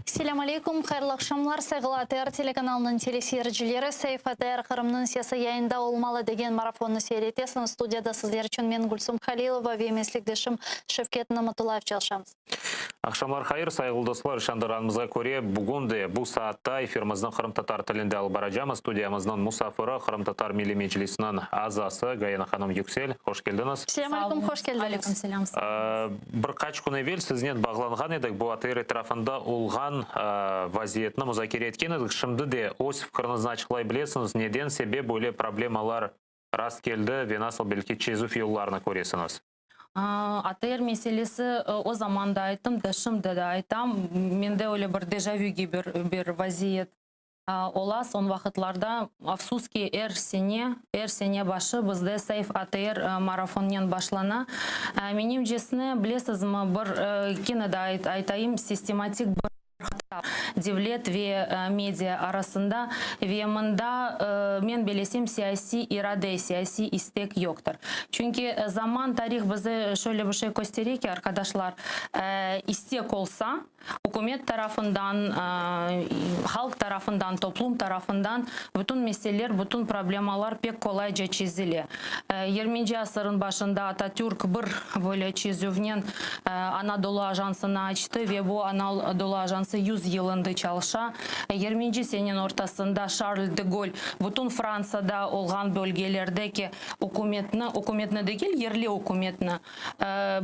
Selâm aleyküm, hayırlı aqşamlar, sayğılı ATR telekanalınıñ teleseyircileri. Saif ATR Qırımnıñ sesi yayında olmalı degen marafonnı seyir etesiñiz. Studiyada sizler içün men, Gülsum Halilova, ve meslekdeşim Şevket Namatullayev çalışamız. Aqşamlar hayır, sayğılı dostlar, işandırğanımızğa köre, bugün de bu saatta efirimizni qırımtatar tilinde alıp baracamız. Studiyamıznıñ musafiri, Qırımtatar Milliy Meclisiniñ azası Gayana hanım Yüksel. Hoş keldiñiz. Selâm aleyküm, hoş keldiñiz. Aleyküm selâm, sağ oluñız. Bir qaç kün evel siznen bağlanğan edik, bu ATR etrafında olğan vaziyetni muzakere etken edik. Şimdi de öz fikirinizni açıqlay bilesiñiz, neden sebep böyle problemalar rast keldi ve nasıl belki çezüv yollarını köresiñiz? ATR meselesi, o zaman da ayttım da, şimdi de aytam, mende öyle bir dejavü kibi bir vaziyet ola soñ vaqıtlarda. Afsus ki, er sene, er sene başı bizde Save ATR marafonnen başlana. Menimcesine, bilesizmi, bir, kene de aytayım, sistematik bir hata devlet ve media arasında ve mında, men belesem, siyasiy irade, siyasiy istek yoqtır. Çünki zaman, tarih bize şöyle bir şey köstere ki, arqadaşlar, istek olsa, Ükümet tarafından, halq tarafından, toplum tarafından bütün meseleler, bütün problemalar pek qolayca çezile. Yirminci asırıñ başında Atatürk bir böyle çezüvnen Anadolu ajansını açtı ve bu Anadolu ajansı yüz yıl indi çalışa. Yirminci seneniñ ortasında Şarl de Goll bütün Fransada olğan bölgelerdeki ükümetni, ükümetni degil, yerli ükümetni,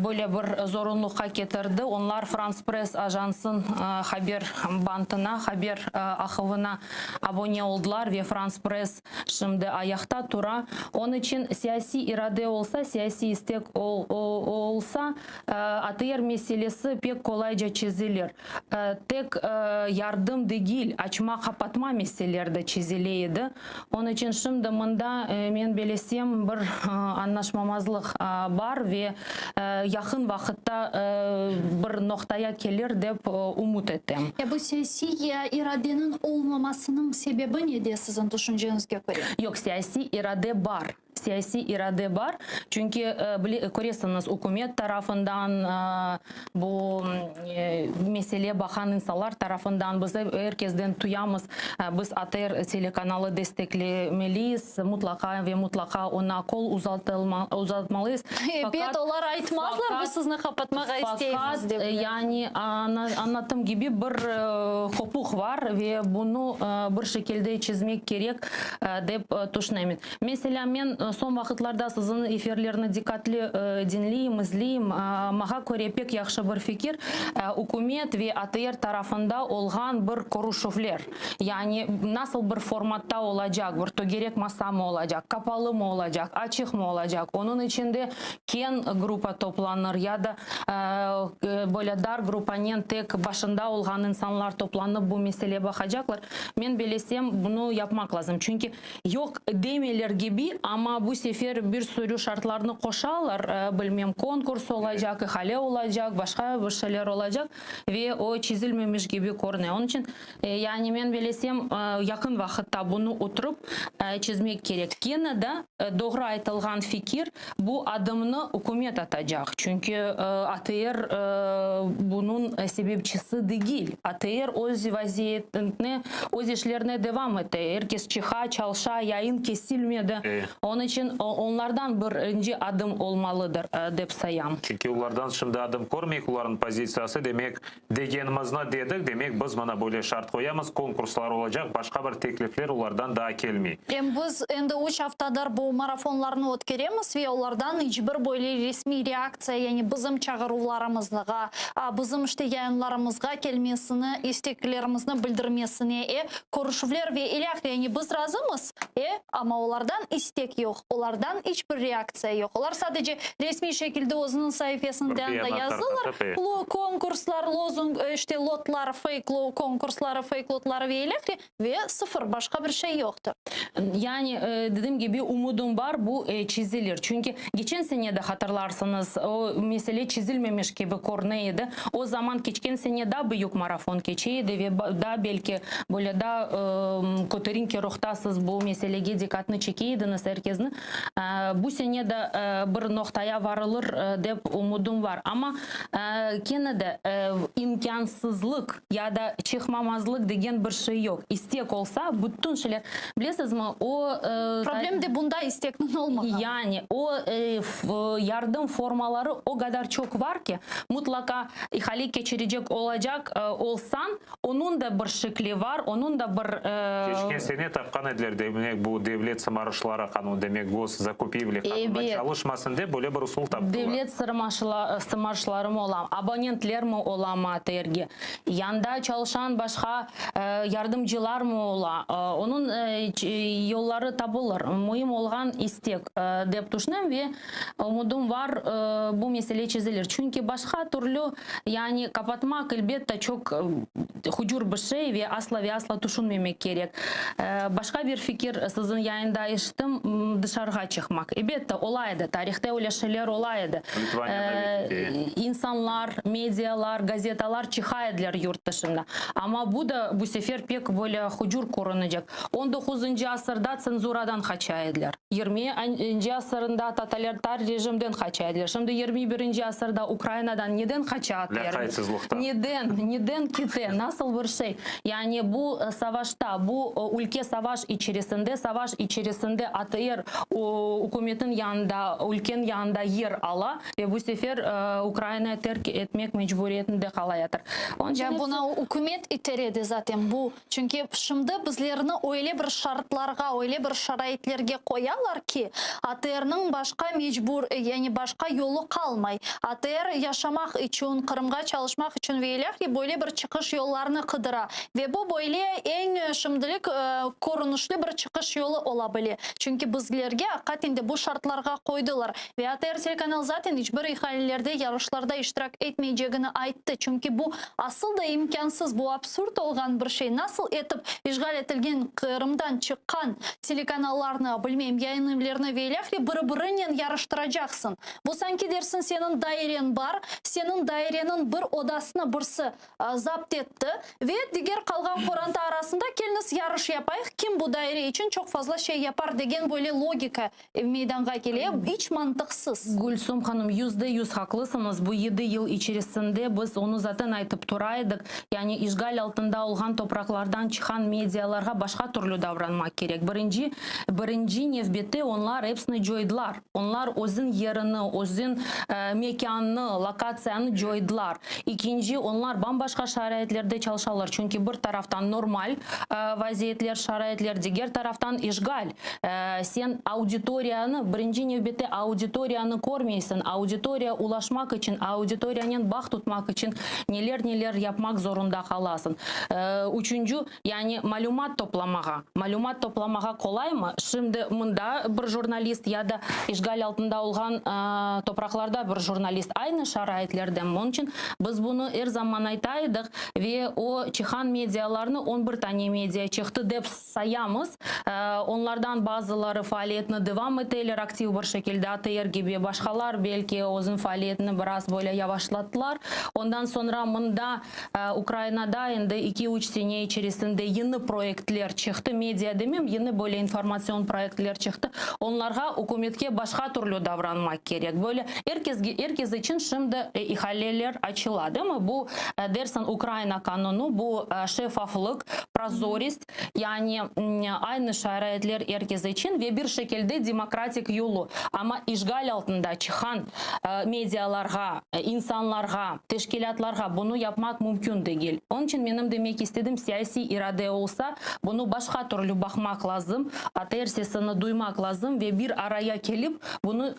Böyle bir zorunlıqqa ketirdi. Onlar Frans Press ajansıñ haber bantına, haber ahıvına abone oldılar ve Frans Press şimdi ayaqta tura. Onıñ içün siyasiy irade olsa, siyasiy istek olsa, ATR meselesi pek qolayca çezilir. Tek yardım degil, açma-qapatma meseleler de çezile edi. Onıñ içün şimdi mında, men belesem, bir añlaşmamazlıq bar ve yaqın vaqıtta bir noqtaya kelir, dep ümüt etem. Ya bu siyasiy iradeniñ olmamasınıñ sebebi nede, siziñ tüşünceñizge köre? Yoq, siyasiy irade bar. Siyasiy irade bar, çünki, köresiñiz, ükümet tarafından, bu mesele baqan insanlar tarafından biz er kezden tuyamız, biz ATR telekanalı desteklemeliyiz, mutlaqa ve mutlaqa oña qol uzatmalıyız. Ebet, olar aytmazlar, biz sizni qapatmağa isteymiz, dep. Faqat, yani, añlattığım kibi, bir qopuq bar ve bunı bir şekilde çezmek kerek, dep tüşünemen. Meselâ, men soñ vaqıtlarda siziñ efirlerni diqqatli diñleyim, izleyim. Maña köre, pek yahşı bir fikir, ükümet ve ATR tarafında olğan bir körüşüvler. Yani, nasıl bir formatta olacaq, bir tögerek masamı olacaq, qapalımı olacaq, açıqmı olacaq, onıñ içinde keñ gruppa toplanır ya da böyle dar gruppanen tek başında olğan insanlar toplanıp bu mesele baqacaqlar. Men belesem, bunı yapmaq lazım. Çünki Yoq demeler kibi, amma bu sefer bir sürü şartlarnı qoşalar, bilmem, konkurs olacaq, ihale olacaq, başqa bir şeyler olacaq ve o çizilmemiş kibi körüne. Onıñ içün, yani men belesem, yaqın vaqıtta bunı oturıp çizmek kerek. Kene de doğru aytılğan fikir, bu adımnı ükümet atacaq, çünki ATR bunıñ sebepçisi degil. ATR öz vaziyetine, öz işlerine devam ete, er kes çıqa, çalışa, yayın kesilmedi. Onıñ içün onlardan birinci adım olmalıdır, dep sayam. Çünki olardan şimdi adım körmeyik, olarnıñ pozitsiyası, demek, Degenimizni dedik, demek biz mına böyle şart qoyamız, konkurslar olacaq, başqa bir teklifler olardan daa kelmey. Em biz endi üç aftadır bu marafonlarnı ötkeremiz ve olardan iç bir böyle resmiy reaktsiya, yani bizim çağıruvlarımızğa, bizim işte yayınlarımızğa kelmesini, isteklerimizni bildirmesine, e, körüşüvler ve ilâhre, yani biz razımız, e, amma olardan istek yoq, olardan iç bir reaktsiya yoq. Olar sadece resmiy şekilde özüniñ saifesinden Bir da beyanat yazdılar, tarqatıp, e. lo, konkurslar, lozung, işte lotlar, feyk lo, konkursları, feyk lotları ve ilâhre, ve sıfır, başqa bir şey yoqtır. Yani, dedim kibi, ümüdim bar, bu çizilir. Çünki keçen sene de hatırlarsıñız, o mesele çizilmemiş kibi köründi. körüne edi. O zaman keçken sene da büyük marafon keçe edi ve da belki böyle da köterinki ruhta siz bu meselege diqqatnı çeke ediñiz er kezni. Bu sene de bir noqtaya varılır dep ümüdim var. Amma kene de imkânsızlıq ya da çıqmamazlıq degen bir şey yoq. İstek olsa, bütün şeyler. Bilesizmi, o. Problem de bunda, istekniñ olmağanı. Yani o yardım formaları o qadar çoq var ki, mutlaqa ihale keçirecek olacaq olsañ, Onıñ da bir şekli var, onıñ da bir. Keçken sene tapqan ediler, demek, bu devlet sımarışları qanunı, demek, goszakupivli qanunı çalışmasın dep, böyle bir usul taptılar. Devlet sımarışlarımı ola, abonentlermi ola MATRge, yanda çalışan başqa yardımcılarmı ola, onıñ yolları tapılır. Müim olğan istek, dep tüşünem ve ümüdim var, bu mesele çezilir. Çünki başqa türlü Yani qapatmaq, elbette, çoq hucur bir şey ve asla ve asla tüşünmemek kerek. Başqa bir fikir siziñ yayında eşittim, dışarığa çıqmaq. Elbette, ola edi, tarihte öyle şeyler ola edi. İnsanlar, medialar, gazetalar çıqa ediler yurt dışında. Amma bu da bu sefer pek böyle hucur körünecek. On doquzıncı asırda tsenzuradan qaça ediler. Yirminci asırında totalitar rejimden qaça ediler. Şimdi yirmi birinci asırda Ukrainadan neden qaça ATR? Lâqaytsızlıqtan. Neden? Neden kete? Nasıl bir şey? Yani bu savaşta, bu ülke savaş içerisinde, savaş içerisinde ATR ükümetin yanında, ülkenin yanında yer ala ve bu sefer Ukrainayı terk etmek mecburiyetinde qalayatır. Onıñ içün Ya buna ükümet iteredi zaten bu Çünki şimdi bizlerni öyle bir şartlarğa, öyle bir şaraitlerge qoyalar ki, ATRniñ başqa mecbur, yani başqa yolu qalmay. ATR yaşamaq içün, Qırımğa çalışmaq içün ve ilâhre böyle bir çıqış yollarını qıdıra. Ve bu böyle eñ şimdilik körünişli bir çıqış yolu ola bile. Çünki bizlerge aqiqaten de bu şartlarğa qoydılar. Ve ATR telekanalı zaten iç bir ihalelerde, yarışlarda iştirak etmeycegini ayttı. Çünki bu Asıl da imkânsız, bu absurd olğan bir şey. Nasıl etip işğal etilgen Qırımdan çıqqan telekanallarnı, bilmeyim, yayın evlerini ve ilâhre biri-birinen yarıştıracaqsıñ? Bu sanki dersiñ seniñ daireñ bar, seniñ daireniñ bir odasını birisi zapt etti ve diger qalğan qoranta arasında keliñiz yarış yapayıq, kim bu daire içün çoq fazla şey yapar degen böyle logika meydanğa kele, iç mantıqsız. Gülsum hanım, %100 haqlısıñız, bu yedi yıl içerisinde biz onı zaten aytıp tura edik, yani işğal altında olğan topraqlardan çıqan medialarğa başqa türlü davranmaq kerek. Birinci, birinci nevbette onlar epsini coydılar, onlar özün yerini, özün mekânnı, lokatsiyanı coydılar. İkinci, onlar bam-başqa şaraitlerde çalışalar, çünki bir taraftan normal vaziyetler, şaraitler, diger taraftan işğal. Sen auditoriyanı, birinci nevbette auditoriyanı körmeysiñ, auditoriya ulaşmaq içün, auditoriyanen bağ tutmaq içün neler-neler yapmaq zorunda qalasıñ. Üçünci, yani malümat toplamağa. Malümat toplamağa qolaymı? Şimdi mında bir jurnalist ya da işğal altında olğan topraqlarda bir jurnalist aynı şaraitlerdemi? Onıñ içün biz bunı er zaman ayta edik ve o çıqan medialarnı, on bir tane media çıqtı dep sayamız. Onlardan bazıları faaliyetini devam eteler aktiv bir şekilde, ATR kibi, başqalar belki özüniñ faaliyetini biraz böyle yavaşlattılar. Ondan soñra mında, Ukrainada endi iki-üç sene içerisinde yeni proyektler çıqtı, media demem, yeni böyle informatsion proyektler çıqtı. Onlarğa ükümetke başqa türlü davranmaq kerek. Böyle er kesge, er kes içün şimdi ihaleler açıla, değil mi? Bu, dersiñ, Ukraina qanunu, bu şeffaflıq, prozorist, Yani, aynı şaraitler er kes içün ve bir şekilde demokratik yolu, amma işğal altında çıqan medialarğa, insanlarğa, teşkilâtlarğa bunı yapmaq mümkün degil. Onıñ içün menim demek istedim, siyasiy irade olsa, bunı başqa türlü baqmaq lazım, ATR sesini duymaq lazım ve bir araya kelip, bunı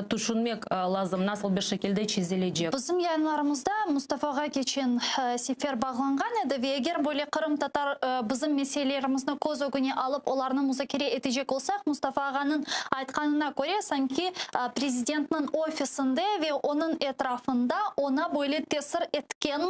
tüşünmek lazım, nasıl bir şekilde çezilecek. Bizim yayınlarımızda Mustafağa keçen sefer bağlanğan edi ve eger böyle qırımtatar bizim meselelerimizni köz ögüne alıp olarnı muzakere etecek olsaq, Mustafa ağanıñ aytqanına köre, sanki prezidentniñ ofisinde ve onıñ etrafında oña böyle tesir etken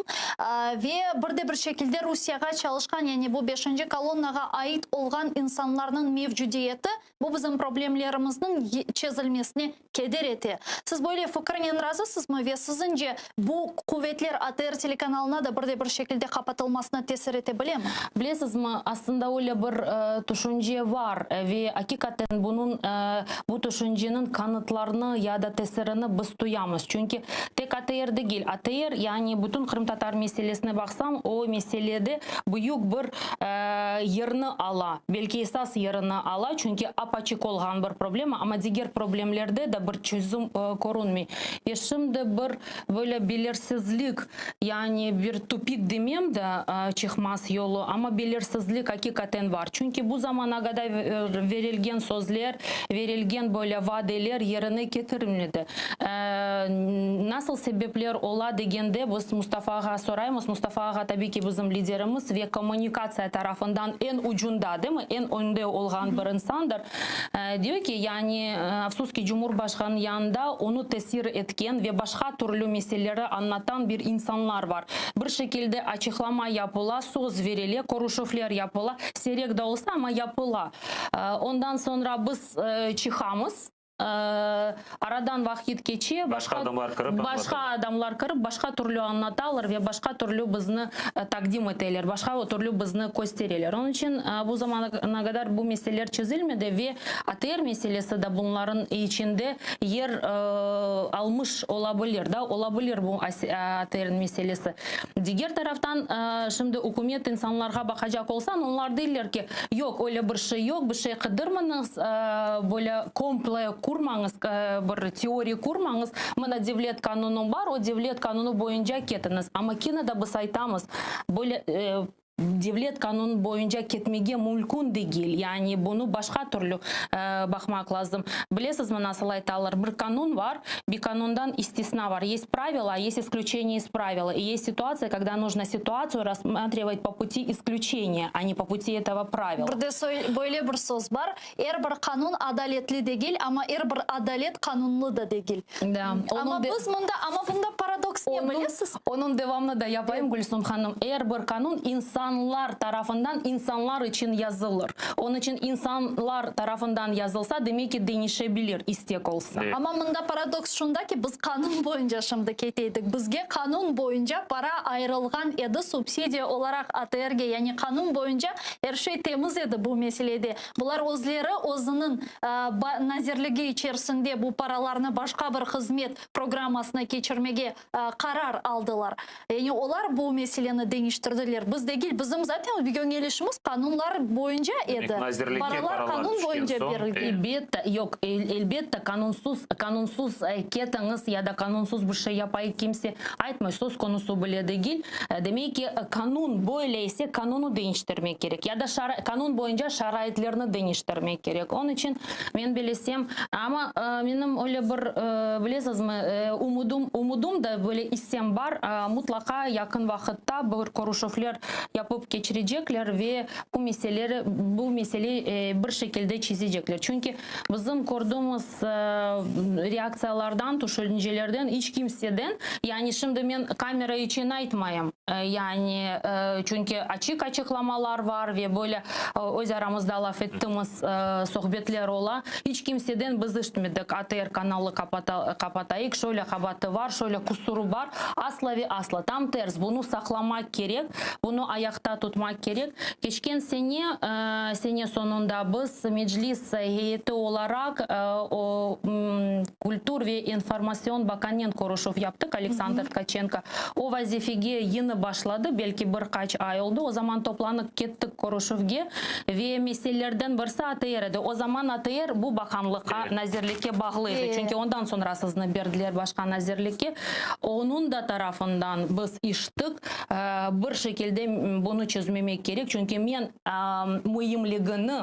ve bir de bir şekilde Rusiyağa çalışqan, yani bu beşinci kolonnağa ait olğan insanlarnıñ mevcudiyeti, Bu. Bu bizim problemlerimizniñ çezilmesine keder ete. Siz böyle fikirnen razısızmı ve siziñce bu quvetler ATR telekanalına da bir de bir şekilde qapatılmasına tesir ete bilemi? Bilesizmi, aslında öyle bir tüşünce bar ve aqiqaten bunıñ, bu tüşünceniñ kanıtlarını ya da tesirini biz tuyamız. Çünki tek ATR degil, ATR, yani bütün qırımtatar meselesine baqsañ, o meselede büyük bir yerni ala, belki esas yerini ala, çünki apaçık olğan bir problema, amma diger problemlerde de bir çözüm körünmey. Ve şimdi bir böyle belirsizlik, yani bir tupik demem de, çıqmaz yolu, amma belirsizlik aqiqaten bar. Çünki bu zamana qadar verilgen sözler, verilgen böyle vadeler yerine ketirilmedi. Nasıl sebepler ola degende biz Mustafa ağa soraymız. Mustafa ağa tabiy ki bizim liderimiz ve kommunikatsiya tarafından eñ ucunda, değil mi, eñ öñde olğan bir insandır. Diyor ki, yani, afsus ki, Cumhurbaşqanıñ yanında onı tesir etken ve başqa türlü meseleleri añlatan bir insanlar bar. Bir şekilde açıqlama yapıla, söz verile, körüşüvler yapıla, siyrek de olsa, amma yapıla. Ondan soñra biz çıqamız. Aradan vaqıt keçe, Başqa adamlar kirip başqa adamlar kirip, başqa türlü añlatalar ve başqa türlü bizni taqdim eteler, başqa türlü bizni köstereler. Onıñ içün bu zamana qadar bu meseleler çezilmedi ve ATR meselesi de bunların içinde yer almış ola bilir, da, ola bilir bu ATR meselesi. Diger taraftan, şimdi ükümet insanlarğa baqacaq olsañ, onlar deyler ki, yoq, öyle bir şey yoq, bir şey qıdırmañız, böyle komple qurmañız, bir teoriya qurmañız, mına devlet qanunı bar, o devlet qanunı boyunca ketiñiz. Amma kene de biz aytamız, böyle Devlet qanun boyunca ketmege mümkün degil, yani bunı başqa türlü baqmaq lazım. Bilesizmi, nasıl aytalar, bir qanun bar, bir qanundan istisna bar. Есть правило, a есть исключение из правила. И есть ситуация, когда нужно ситуацию рассматривать по пути исключения, а не по пути этого правила. Bir de böyle bir söz bar, Er bir qanun adaletli degil, amma er bir adalet qanunlı da degil. Da. Amma biz mında, amma bunda paradoks ne, bilesiz? Onıñ devamını da yapayım, Gülsüm hanım. Er bir qanun insanlar tarafından insanlar içün yazılır. Onıñ içün insanlar tarafından yazılsa, demek ki, deñişebilir, istek olsa. Amma mında paradoks şunda ki, biz qanun boyunca şimdi kete edik. Bizge qanun boyunca para ayırılğan edi, subsidiya olaraq ATR-ge, yani qanun boyunca er şey temiz edi bu meselede. Bular özleri özüniñ nazirligi içerisinde bu paralarnı başqa bir hızmet programmasına keçirmege qarar aldılar. Yani olar bu meseleni deñiştirdiler, biz degil. Bizim zaten yöñelişimiz qanunlar boyunca edi. Paralar qanun boyunca berilgen. Elbette, yoq, elbette, qanunsız, qanunsız ketiñiz ya da qanunsız bir şey yapayıq kimse aytmay, söz konusu bile degil. Demek ki, qanun böyle ise, qanunı deñiştirmek kerek ya da qanun boyunca şaraitlerni deñiştirmek kerek. Onıñ içün, men bilesem, amma menim öyle bir, bilesizmi, ümüdüm, ümüdüm da, böyle issem bar, mutlaqa yaqın vaqıtta bir körüşüvler yapıp keçirecekler ve bu meseleri, bu mesele bir şekilde çezecekler. Çünki bizim kördümiz reaktsiyalardan, tüşüncelerden iç kimseden, yani şimdi men kamera içün aytmayım, yani çünki açıq açıqlamalar var ve böyle öz aramızda laf ettimiz, sohbetler ola, iç kimseden biz işitmedik, ATR kanalı qapatayıq, şöyle qabaatı var, şöyle qusurı bar, asla ve asla, tam ters, bunı saqlamaq kerek, bunı ayaqta tutmaq kerek. Keçken sene, sene soñunda biz Meclis heyeti olaraq Kültür ve informatsion bakannen körüşüv yaptıq, Aleksandr Tkaçenko. O vazifege yeni başladı, belki bir qaç ay oldı. O zaman toplanıp kettik körüşüvge ve meselelerden birisi ATR edi. O zaman ATR bu bakanlıqqa, nazirlikke bağlı edi, çünki ondan soñra sizni berdiler başqa nazirlikke. Onıñ da tarafından biz işittik, bir şekilde bunı çezmemek kerek, çünki men müimligini,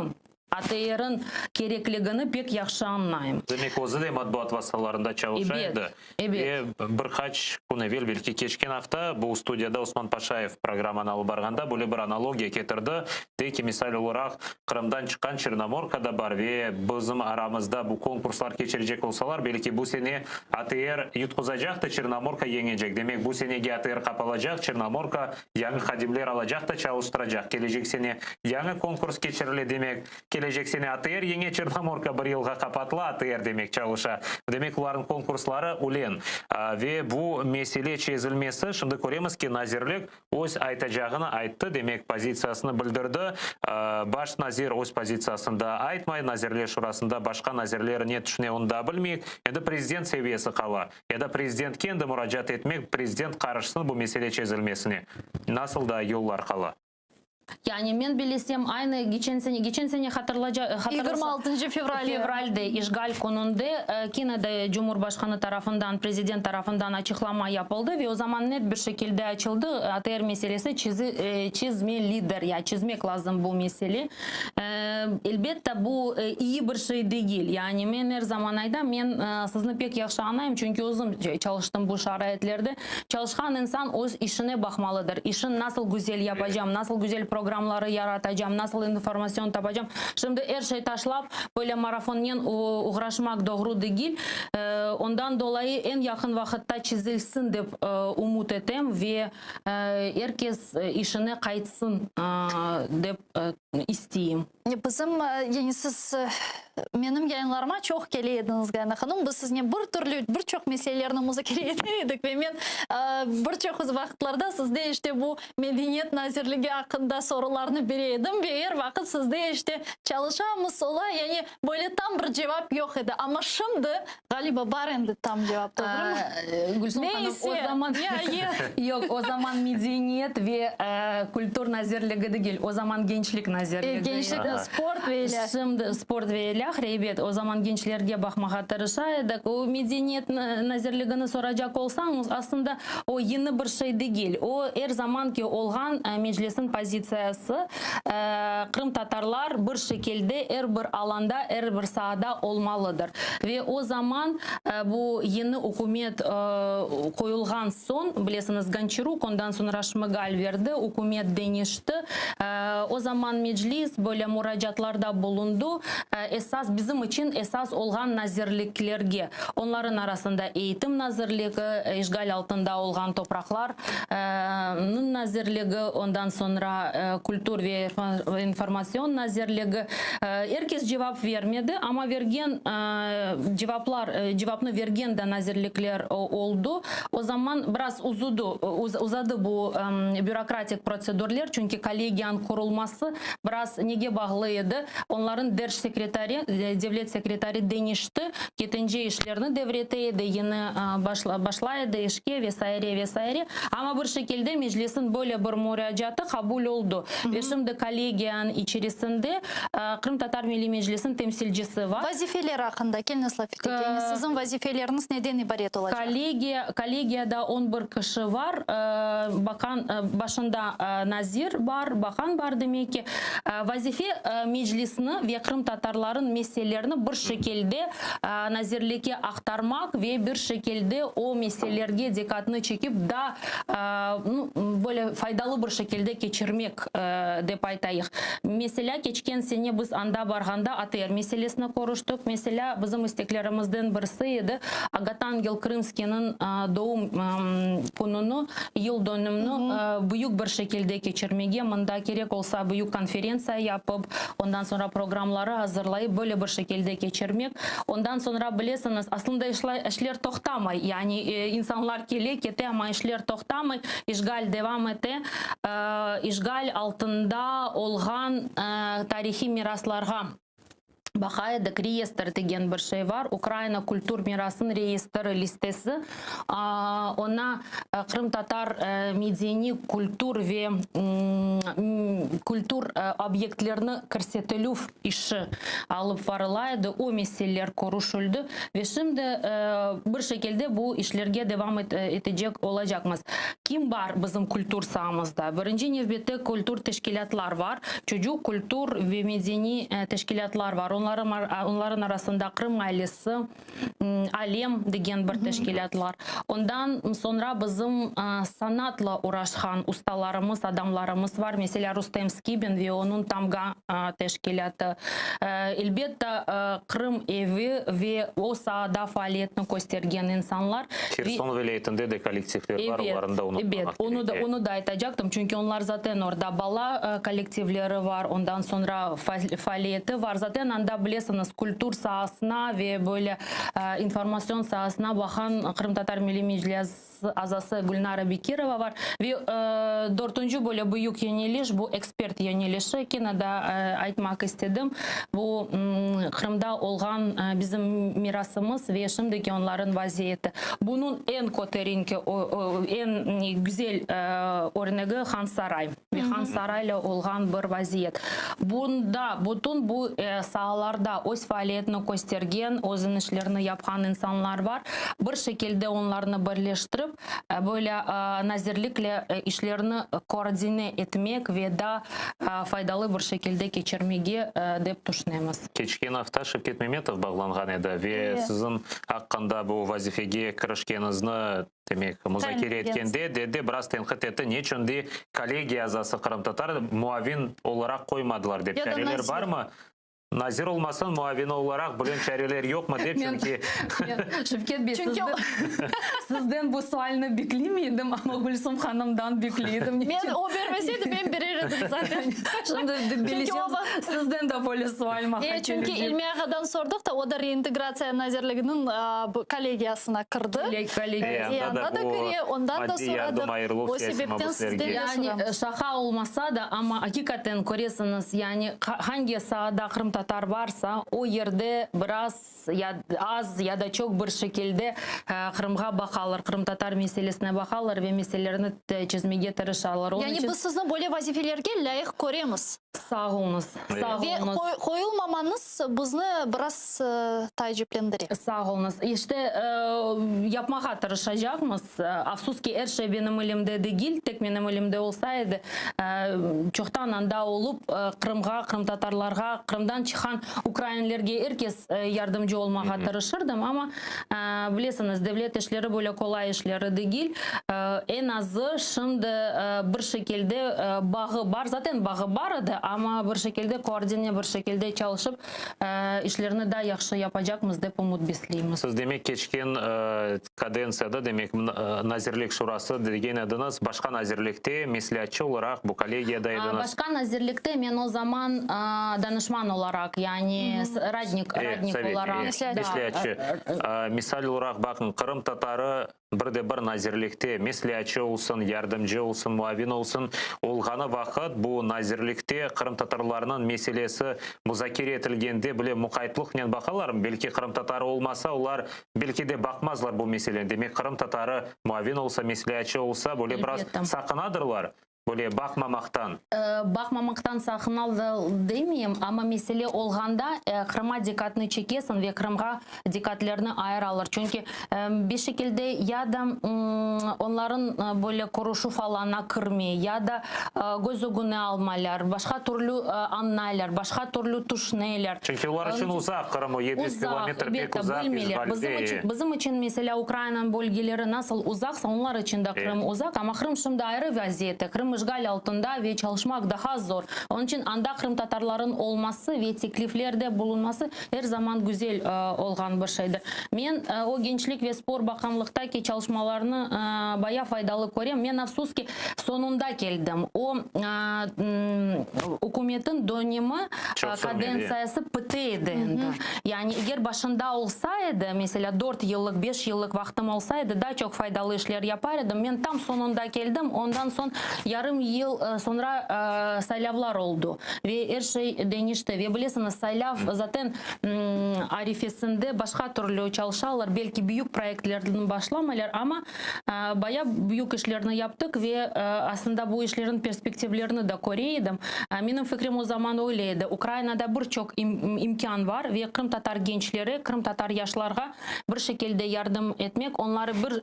ATRniñ kerekligini pek yahşı añlayım. Demek, özü de matbuat vastalarında çalışa edi. Ebet, Ve bir qaç kün evel, belki keçken afta, bu studiyada Osman Paşayev programmanı alıp barğanda böyle bir analogiya ketirdi, dey ki, misal olaraq, Qırımdan çıqqan Çernomorka da bar ve bizim aramızda bu konkurslar keçirecek olsalar, belki bu sene ATR yutquzacaq da, Çernomorka yeñecek. Demek, bu senege ATR qapalacaq, Çernomorka yañı hadimler alacaq da çalıştıracaq. Kelecek sene yañı konkurs keçirile, demek. Kelecek sene ATR yeñe Çernomorka bir yılğa qapatıla, ATR demek çalışa. Demek, olarnıñ konkursları ülen. Ve bu mesele çezilmesi, şimdi köremiz ki, nazirlik öz aytacağını ayttı, demek, pozitsiyasını bildirdi. Baş nazir öz pozitsiyasını daa aytmay, Nazirler Şurasında başqa nazirler ne tüşüne, onı daa bilmeyik. Endi prezident seviyesi qala. Ya da prezidentke endi muracaat etmek, prezident qarışsın bu mesele çezilmesine. Nasıl daa yollar qala? Yani men bilesem, aynı geçen sene, geçen sene hatırlaca, hatırlasa, 26 fevralde. Fevralde, işgal kününde, kene de Cumhurbaşqanı tarafından, prezident tarafından açıqlama yapıldı ve o zaman net bir şekilde açıldı, ATR meselesi çizi, çizmelidir, ya çizmek lazım bu mesele. Elbette, bu iyi bir şey degil. Yani men er zaman aytam, men sizni pek yahşı añlayım, çünki özüm çalıştım bu şaraitlerde. Çalışqan insan öz işine baqmalıdır. İşin nasıl güzel yapacam, nasıl güzel programları yaratacam, nasıl informasyon tapacam. Şimdi er şey taşlap, böyle marafonnen oğraşmaq doğru degil. Ondan dolayı eñ yaqın vaqıtta çizilsin dep ümüt etem ve er kes işine qaytsın dep isteyim. Bizim, yani siz menim yayınlarıma çoq kele ediñiz, Gayana hanım. Biz siznen bir türlü, bir çoq meselelerni muzakere ete edik ve men bir çoq vaqıtlarda sizde işte bu Medeniyet nazirligi aqqında sorularnı bere edim ve er vaqıt sizde işte çalışamız, olay, yani böyle tam bir cevap yoq edi. Amma şimdi Ğaliba, bar endi tam cevap, doğrumı? Gülsüm hanım, o zaman, yoq, o zaman Medeniyet ve kültür nazirligi degil, o zaman Gençlik nazirligi. Gençlik, sport ve ilâhre. Şimdi sport ve ilâhre, ebet, o zaman gençlerge baqmağa tırışa edik. O Medeniyet nazirligini soracaq olsañız, aslında o yeni bir şey degil. O er zamanki olğan Meclisniñ pozitsiyası, qırımtatarlar bir şekilde er bir alanda, er bir saada olmalıdır. Ve o zaman bu yeni ükümet qoyulğan soñ, bilesiñiz, Gonçaruk, ondan soñra Şmıgal berdi, ükümet deñişti. O zaman Meclis böyle muracaatlarda bulundı, esas, bizim içün esas olğan nazirliklerge, onların arasında Eğitim nazirligi, işğal altında olğan topraqlarnıñ nazirligi, ondan soñra Kültür ve informatsion nazirligi. Er kes cevap vermedi, amma bergen cevaplar, cevapnı bergen de nazirlikler oldı. O zaman biraz uzudı, uzadı bu bürokratik protsedurler, çünki kollegiyanıñ qurulması biraz nege bağlı edi, onların derc sekretari, devlet sekretari deñişti, ketince işlerni devrete edi, yeni başlay edi işke ve saire, ve saire. Amma bir şekilde Meclisniñ böyle bir muracaatı qabul oldı. Ve şimdi kollegiyanıñ içerisinde Qırımtatar Milliy Meclisiniñ temsilcisi var. Vazifeler aqqında keliñiz laf eteyik. Yani siziñ vazifeleriñiz neden ibaret olacaq? Kollegiya, kollegiyada on bir kişi var. Baqan, başında nazir bar, baqan bar demek ki. Vazife, Meclisni ve qırımtatarlarıñ meselelerini bir şekilde nazirlikke aqtarmaq ve bir şekilde o meselelerge diqqatnı çekip, daa, nu, böyle faydalı bir şekilde keçirmek, dep aytayıq. Meselâ, keçken sene biz anda barğanda ATR meselesini körüştik. Meselâ, bizim isteklerimizden birisi edi, Agatangel Krımskiyniñ doğum kününi, yıl dönümini büyük bir şekilde keçirmege, mında kerek olsa büyük konferentsiya yapıp, ondan soñra programları azırlayıp, böyle bir şekilde keçirmek. Ondan soñra, bilesiñiz, aslında işler toqtamay, yani insanlar kele, kete, amma işler toqtamay, işğal devam ete. İşğal altında olğan tarihiy miraslarğa baqa edik, reyestr degen bir şey bar, Ukraina kültür mirasınıñ reyestri, listesi, oña qırımtatar medeniy, kültür ve kültür obyektlerini kirsetilüv işi alıp varıla edi, o meseleler körüşildi ve şimdi bir şekilde bu işlerge devam etecek olacaqmız. Kim bar bizim kültür saamızda? Birinci nevbette kültür teşkilâtlar var, çocuq kültür ve medeniy teşkilâtlar var. Onların arasında Qırım ailesi, Alem degen bir teşkilâtlar. Ondan soñra bizim sanatla uğraşqan ustalarımız, adamlarımız var. Meselâ, Rustem Skibin ve onıñ Tamga teşkilâtı. Elbette, Qırım evi ve o saada faaliyetni köstergen insanlar. Herson vilâyetinde de kollektivler bar, olarnı da unutmamaq kerek. Ebet, onı da aytacaqtım, çünki onlar zaten orda bala kollektivleri var, ondan soñra faaliyeti var. Zaten anda, bilesiñiz, kültür saasına ve böyle informatsion saasına baqan Qırımtatar Milliy Meclis azası Gülnara Bekirova var. Ve dörtünci böyle büyük yöneliş, bu ekspert yönelişi, kene de aytmaq istedim, bu Qırımda olğan bizim mirasımız ve şimdiki onların vaziyeti. Bunıñ eñ köterinki, eñ güzel örnegi Hansaray ve Hansarayla olğan bir vaziyet. Bunda, bütün bu saalarda öz faaliyetini köstergen, özüniñ işlerini yapqan insanlar bar. Bir şekilde onlarnı birleştirip, böyle nazirlikle işlerni koordine etmek ve daa faydalı bir şekilde keçirmege dep tüşünemiz. Keçken afta Şevket Memetov bağlanğan edi ve siziñ aqqında bu vazifege kirişkeniñizni, demek, muzakere etkende, dedi, biraz tenqit etti, neçün de kollegiya azası qırımtatar muavin olaraq qoymadılar dep. Çareler barmı? Nazir olmasın, muavini olaraq bülent çareler yoqmı dep, çünki. Şevket bey, sizden bu sualni beklemeydim, amma Gülsüm hanımdan bekleydim. Men, o bermeseydi, men berer edim zaten. Şimdi bileceğim, sizden de böyle sual maña E, çünki İlmi ağadan sordıq da, o da Reintegratsiya nazirliginiñ kollegiyasına kirdi. E, anda da kire, ondan da soradıq. O sebepten sizden de Yani şaqa olmasa da, amma aqiqaten köresiñiz, yani hangi saada qırımtatar barsa, o yerde biraz ya az, ya da çoq bir şekilde Qırımğa baqalar, qırımtatar meselesine baqalar ve meselelerini çezmege tırışalar. Yani biz sizni böyle vazifelerge lâyıq köremiz. Sağ oluñız, sağ Ve oluñız. qoyulmamañız bizni biraz taaciplendire. Sağ oluñız. İşte, yapmağa tırışacaqmız. Afsus ki, er şey benim elimde degil. Tek menim elimde olsa edi, çoqtan anda olıp, Qırımğa, qırımtatarlarğa, Qırımdan çıqqan ukrainlerge er kes yardımcı olmağa tırışırdım. Amma, bilesiñiz, devlet işleri böyle qolay işleri degil. Eñ azı, şimdi bir şekilde bağı bar, zaten bağı bar edi, amma bir şekilde koordine bir şekilde çalışıp, işlerni daa yahşı yapacaqmız, dep ümüt besleymiz. Siz, demek, keçken kadentsiyada, demek, Nazirlik Şurası degen ediñiz, başqa nazirlikte mesleatçı olaraq bu kollegiyada ediñiz. Başqa nazirlikte men o zaman danışman olaraq, yani radnik, radnik olaraq. Mesleatçı. Misal olaraq, baqıñ, qırımtatarı bir de bir nazirlikte mesleatçı olsun, yardımcı olsun, muavin olsun olğanı vaqıt bu nazirlikte qırımtatarlarnıñ meselesi muzakere etilgende bile muqaytlıqnen baqalarmı? Belki qırımtatarı olmasa, olar belki de baqmazlar bu meseleni. Demek, qırımtatarı muavin olsa, mesleatçı olsa, böyle biraz saqınadırlar. Böyle baqmamaqtan. Baqmamaqtan saqınaldı demeyim, amma mesele olğanda Qırıma diqqatnı çekesiñ ve Qırımğa diqqatlerni ayıralar. Çünki bir şekilde ya da onların böyle körüşüv alanına kirmey, ya da köz ögüne almaylar, başqa türlü añlaylar, başqa türlü tüşüneler. Çünki olar içün uzaq Qırım, o 700 kilometr pek uzaq, işğalde. Bizim içün, meselâ, Ukrainanıñ bölgeleri nasıl uzaqsa, onlar içün de Qırım uzaq. Amma Qırım şimdi ayrı vaziyette. Qırım işğal altında ve çalışmaq daha zor. Onıñ içün anda qırımtatarlarıñ olması ve tekliflerde bulunması er zaman güzel olğan bir şeydir. Men o Gençlik ve spor bakanlıqtaki çalışmalarnı baya faydalı körem. Men, afsus ki, soñunda keldim. O ükümetin dönemi, kadentsiyası pite edi endi. Yani eger başında olsa edi, meselâ, dört yıllıq, beş yıllıq vaqtım olsa edi, daa çoq faydalı işler yapar edim. Men tam soñunda keldim, ondan soñ yarım yıl soñra saylavlar oldu ve er şey deñişti. Ve bilesiñiz, saylav zaten arifesinde başqa türlü çalışalar, belki büyük proyektlerni başlamaylar, amma Baya büyük işlerni yaptıq ve aslında bu işlerniñ perspektivlerini de köre edim. Menim fikrim o zaman öyle edi, Ukrainada bir çoq imkân bar ve qırımtatar gençleri, qırımtatar yaşlarğa bir şekilde yardım etmek, onları bir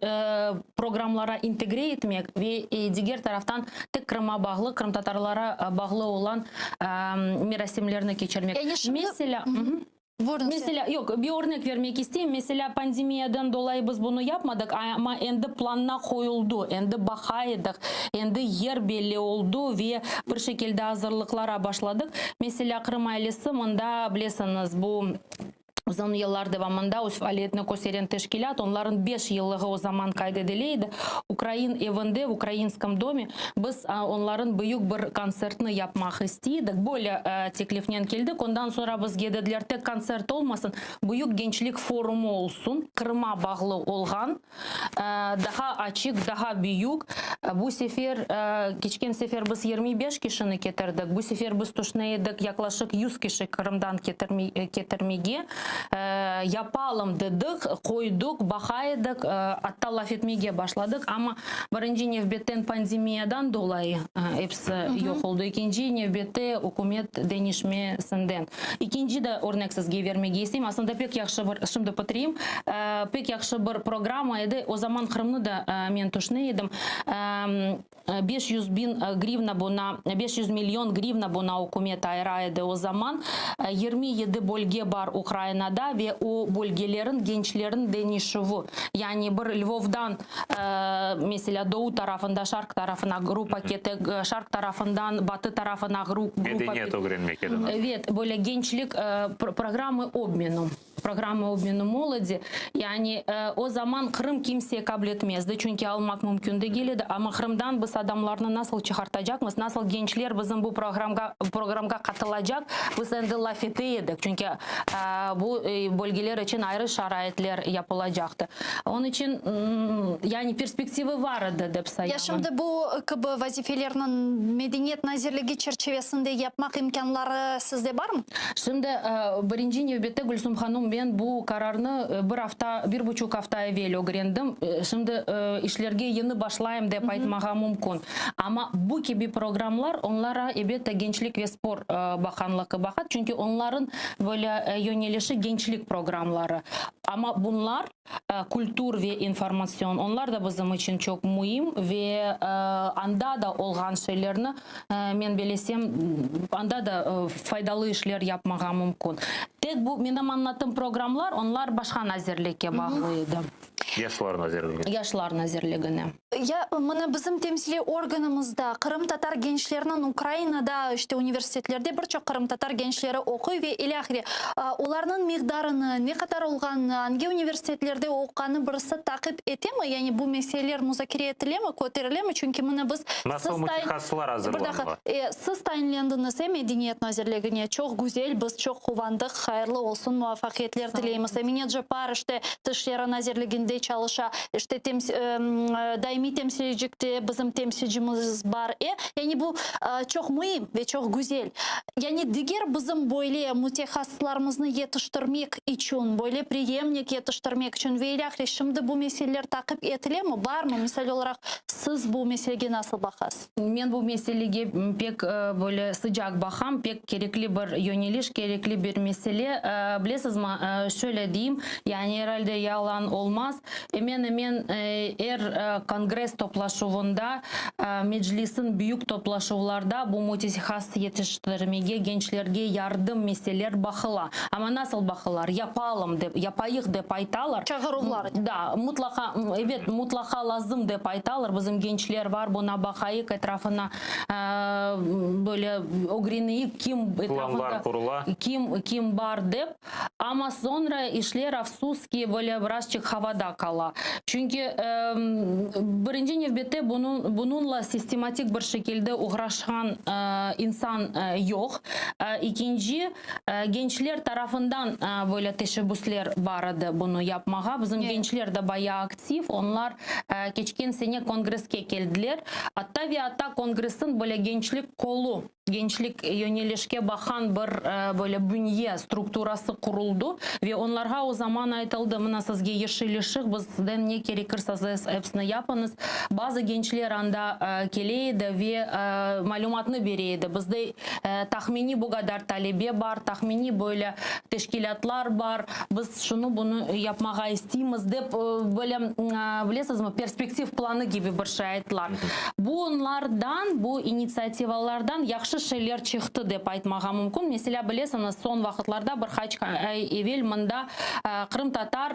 programlara integre etmek ve diger taraftan tek Qırıma bağlı, qırımtatarlara bağlı olan merasimlerni keçirmek. Yani şimdi. Meselâ. Buyurıñ, Meselâ, yoq, bir örnek vermek isteyim. Meselâ, pandemiyadan dolayı biz bunı yapmadıq, amma endi planına qoyuldı, endi baqa edik, endi yer belli oldı ve bir şekilde azırlıqlara başladıq. Meselâ, Qırım ailesi mında, bilesiñiz, bu uzun yıllar devamında öz faaliyetini kösteren teşkilât, onların beş yıllığı o zaman qayd edile edi. Ukrain evinde, v Ukrainskom dome, biz onların büyük bir kontsertni yapmaq istey edik. Böyle teklifnen keldik. Ondan soñra bizge dediler, tek kontsert olmasın, büyük gençlik forumı olsun, Qırıma bağlı olğan, daha açıq, daha büyük. Bu sefer, keçken sefer biz 25 kişini ketirdik, bu sefer biz tüşüne edik yaqlaşıq 100 kişi Qırımdan ketirmege. Yapalım dedik, qoydıq, baqa edik, atta laf etmege başladıq, amma birinci nevbetten pandemiyadan dolayı episi yoq oldı, ekinci nevbette ükümet deñişmesinden. İkinci de örnek sizge vermege isteyim, aslında pek yahşı bir, şimdi bitireyim, pek yahşı bir programma edi, o zaman Qırımnı da men tüşüne edim, 500 biñ grivna buña, 500 million grivna buña ükümet ayıra edi o zaman. 27 bölge bar Ukrainada ve o bölgelerin gençlerin deñişüvi, yani bir Lvovdan, meselâ, doğu tarafında şarq tarafına gruppa kete, şarq tarafından batı tarafına gruppa. Medeniyet ögrenmek edi. Evet, böyle gençlik programmı obmenu. Programma obmenu molodi, yani o zaman Qırım kimse qabul etmezdi, çünki almaq mümkün degil edi, amma Qırımdan biz adamlarnı nasıl çıqartacaqmız, nasıl gençler bizim bu programğa qatılacaq, biz endi laf ete edik, çünki bu bölgeler içün ayrı şaraitler yapılacaqtı. Onıñ içün, yani perspektivı bar edi, dep sayamın. Ya şimdi bu kibi vazifelerniñ Medeniyet nazirligi çerçivesinde yapmaq imkânları sizde barmı? Şimdi, birinci nevbette, Gülsüm hanum, men bu qararnı bir afta, bir buçuq afta evel ögrendim. Şimdi işlerge yeni başlayım dep aytmağa mümkün. Amma bu kibi programlar, onlara, ebette, Gençlik ve spor bakanlığı baqa, çünki onların böyle yönelişi gençlik programları. Amma bunlar, kültür ve informatsion, onlar da bizim içün çoq müim ve anda da olğan şeylerni, men belesem, anda da faydalı işler yapmağa mümkün. Tek bu menim añlattığım programlar, onlar başqa nazirlikke bağlı edi. Yaşlar nazirligine. Yaşlar nazirligine. Ya mına bizim temsiliy organımızda qırımtatar gençleriniñ Ukrainada, işte, universitetlerde bir çoq qırımtatar gençleri oquy ve ilâhre, olarnıñ miqdarını, ne qadar olğanını, angi universitetlerde oquğanı birisi taqip etemi? Yani bu meseleler muzakere etilemi, köterilemi? Çünki mına biz Nasıl siz tayin mütehassıslar Bir daqa, azırlanıla? siz tayinlendiñiz, e, Medeniyet nazirligine, çoq güzel, biz çoq quvandıq, hayırlı olsun, muvafaqiyetler tileymiz. Emine Ceppar, işte, Tışleri nazirliginde çalışa, işte, daimiy temsilcikte bizim temsilcimiz bar, e. Yani bu çoq müim ve çoq güzel. Yani diger bizim böyle mütehassıslarımıznı yetiştirmek içün, böyle preyemnik yetiştirmek içün ve ilâhre şimdi bu meseleler taqip etilemi, barmı? Misal olaraq, siz bu meselege nasıl baqasız? Men bu meselege pek böyle sıcaq baqam, pek kerekli bir yöneliş, kerekli bir mesele. Bilesizmi, şöyle deyim, yani er alde yalan olmaz, emen-emen er kongress toplaşuvında, Meclisniñ büyük toplaşuvlarda bu mütehassıs yetiştirmege, gençlerge yardım meseleler baqıla. Amma nasıl baqılar? Yapalım dep, yapayıq dep aytalar. Çağıruvlar. Da, mutlaqa, ebet, mutlaqa lazım dep aytalar. Bizim gençler bar, buna baqayıq, etrafına böyle ögreneyik, kim etrafında, Planlar qurula. kim, kim bar dep. Amma soñra işler, afsus ki, böyle birazçıq havada qala. Çünki, birinci nevbette, bunıñ, bunıñla sistematik bir şekilde oğraşqan insan yoq. Ekinci, Gençler tarafından böyle teşebbüsler bar edi bunı yapmağa. Bizim gençler de bayağı aktiv, onlar keçken sene kongresske keldiler. Atta ve atta kongressin böyle gençlik qolu, gençlik yönelişke baqan bir böyle bünye, strukturası quruldı ve onlarğa o zaman aytıldı, mına sizge yeşil ışıq, bizden ne kerekirse siz epsini yapıñız. Bazı gençler anda kele edi ve malümatnı bere edi, bizde Tahminiy bu qadar talebe bar, tahminiy böyle teşkilâtlar bar, biz şunı, bunı yapmağa isteymiz, dep, böyle, bilesizmi, perspektiv planı kibi bir şey ayttılar. Bunlardan, bu initsiativalardan yahşı. yahşı şeyler çıqtı dep aytmağa mümkün. Meselâ, bilesiñiz, soñ vaqıtlarda bir qaç ay evel mında qırımtatar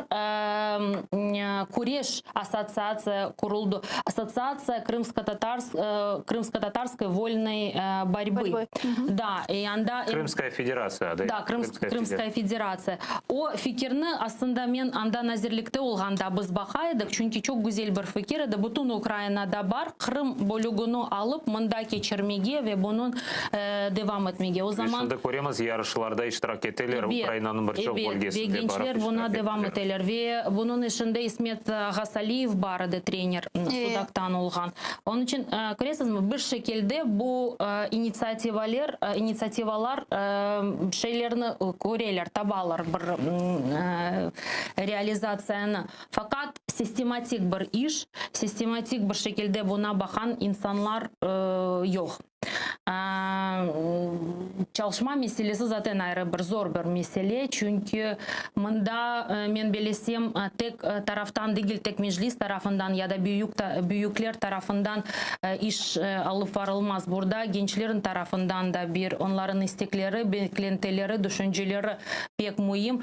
küreş assotsiatsiya quruldı, Assotsiatsiya krımskotatarskoy volnoy borьbı. Da, e anda. Krımskaya federatsiya adı. Da, Krımskaya federatsiya. O fikirni, aslında, men anda nazirlikte olğanda biz baqa edik, çünki çoq güzel bir fikir edi, bütün Ukrainada bar, Qırım bölügini alıp mında keçirmege ve bunıñ devam etmege. O Ve zaman. şimdi köremiz, yarışlarda iştirak eteler, Ebet, Ukrainanıñ bir çoq ebet, ve bölgesinde barıp gençler iştirak buna devam ettiler. eteler. Ve bunıñ işinde İsmet Ğasaliyev bar edi, trener, Sudaqtan olğan. Onıñ içün, köresizmi, bir şekilde bu initsiativaler, initsiativalar şeylerni köreler, tabalar bir realizatsiyanı. Faqat sistematik bir iş, sistematik bir şekilde buna baqan insanlar yoq. Çalışma meselesi zaten ayrı bir zor bir mesele, çünki mında, men belesem, tek taraftan degil, tek Meclis tarafından ya da büyük büyükler tarafından iş alıp varılmaz. Burada gençlerin tarafından da bir onların istekleri, beklentileri, düşünceleri pek müim.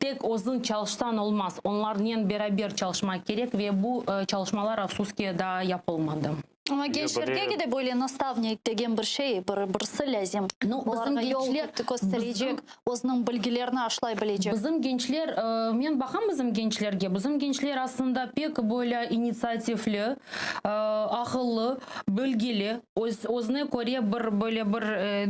Tek özüñ çalışsañ olmaz, onlarnen beraber çalışmaq kerek ve bu çalışmalar, afsus ki, daa yapılmadı. Amma gençlerge de böyle nastavnik degen bir şey, bir birisi lâzim. Olarğa yol kösterecek, özüniñ bilgilerini aşlay bilecek. Bizim gençler, men baqam bizim gençlerge, bizim gençler aslında pek böyle initsiativli, aqıllı, bilgili, öz, özüne köre bir böyle bir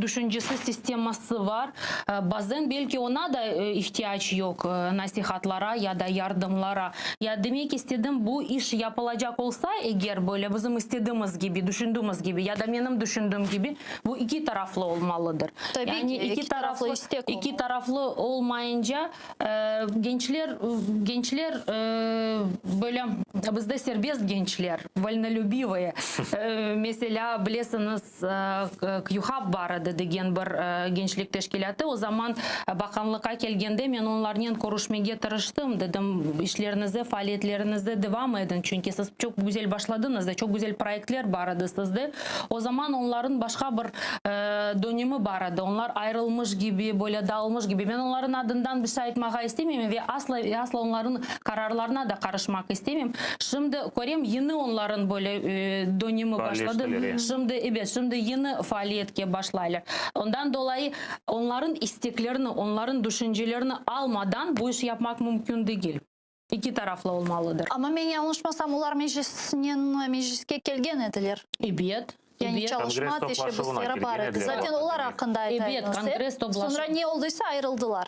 düşüncesi, sisteması bar. Bazen belki oña da ihtiyac yoq nasihatlara ya da yardımlara. Ya demek istedim, bu iş yapılacaq olsa eger, böyle bizim istediğimiz kibi, düşündüğümüz kibi ya da menim düşündüğüm kibi, bu iki taraflı olmalıdır. Tabii Yani ki, iki iki taraflı taraflı, istek iki olmalı. taraflı olmayınca gençler, gençler böyle bizde serbest gençler, volnolübivые. Meselâ, bilesiñiz, QHAP bar edi degen bir gençlik teşkilâtı. O zaman baqanlıqqa kelgende men onlarnen körüşmege tırıştım, dedim, işleriñizde, faaliyetleriñizde devam ediñ, çünki siz çoq güzel başladıñız da, çoq güzel proyektler bar edi sizde. O zaman onların başqa bir dönemi bar edi, onlar ayrılmış kibi, böyle dağılmış kibi. Men onların adından bir şey aytmağa istemeyim ve asla, asla onların qararlarına da qarışmaq istemeyim. Şimdi körem, yeni onların böyle dönemi başladı. Faalleştiler, Şimdi, ebet, şimdi yeni faaliyetke başlaylar. Ondan dolayı onların isteklerini, onların düşüncelerini almadan bu iş yapmaq mümkün degil. İki taraflı olmalıdır. Amma men yañlışmasam, olar meclisnen, mecliske kelgen ediler. Ebet, Yani ebet. çalışma Kongress toplaşuvına teşebbüsleri bar kelgen edi. ediler. Zaten olar aqqında ayta Ebet, ediñiz, kongress toplaşuv. Soñra ne olduysa ayrıldılar.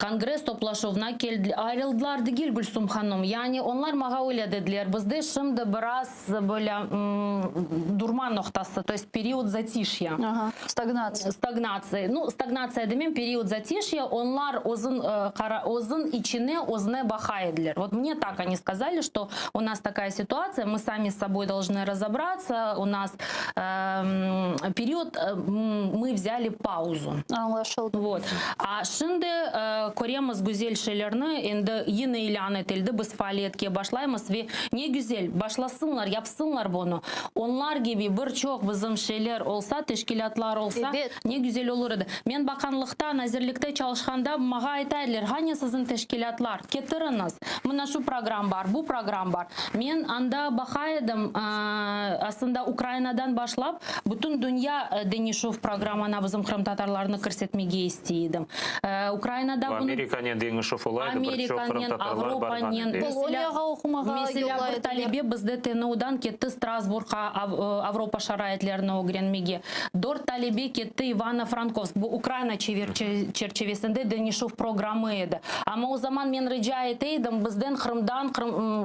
Kongress toplaşuvına keldiler, ayrıldılar degil, Gülsüm hanım. Yani onlar mağa öyle dediler, bizde şimdi biraz böyle durma noqtası, to est period zatişya. Aha, stagnatsiya. Stagnatsiya. Nu, stagnatsiya demem, period zatişya, onlar özün, qara, özün içine, özüne baqa ediler. Vot mne tak oni skazali, что u nas takaya situatsiya, mı sami s soboy dolžnı razobratsa, u nas period, mı vzâli pauzu. Añlaşıldı. Vot. A şimdi köremiz güzel şeylerni, endi yine ilân etildi, biz faaliyetke başlaymız ve ne güzel, başlasınlar, yapsınlar bunı. Onlar kibi bir çoq bizim şeyler olsa, teşkilâtlar olsa, Ebet. ne güzel olur edi. Men baqanlıqta, nazirlikte çalışqanda mağa ayta ediler, Hane siziñ teşkilâtlar, ketiriñiz, mına şu program bar, bu program bar. Men anda baqa edim, aslında Ukrainadan başlap, bütün dünya deñişüv programına bizim qırımtatarlarnı kirsetmege istey edim. Ukrainada bunı. Amerikanen deñişüv ola edi, bir çoq Amerikanen, qırımtatarlar barğan Avropanen. edi. Poloniyağa oqumağa Meselâ, yollay bir ediler. talebe bizde TNUdan ketti Strasburgqa Avropa şaraitlerini ögrenmege. Dört talebe ketti İvano-Frankovsk, bu Ukraina çerçivesinde deñişüv programı edi. Amma o zaman men rica ete edim, bizden Qırımdan,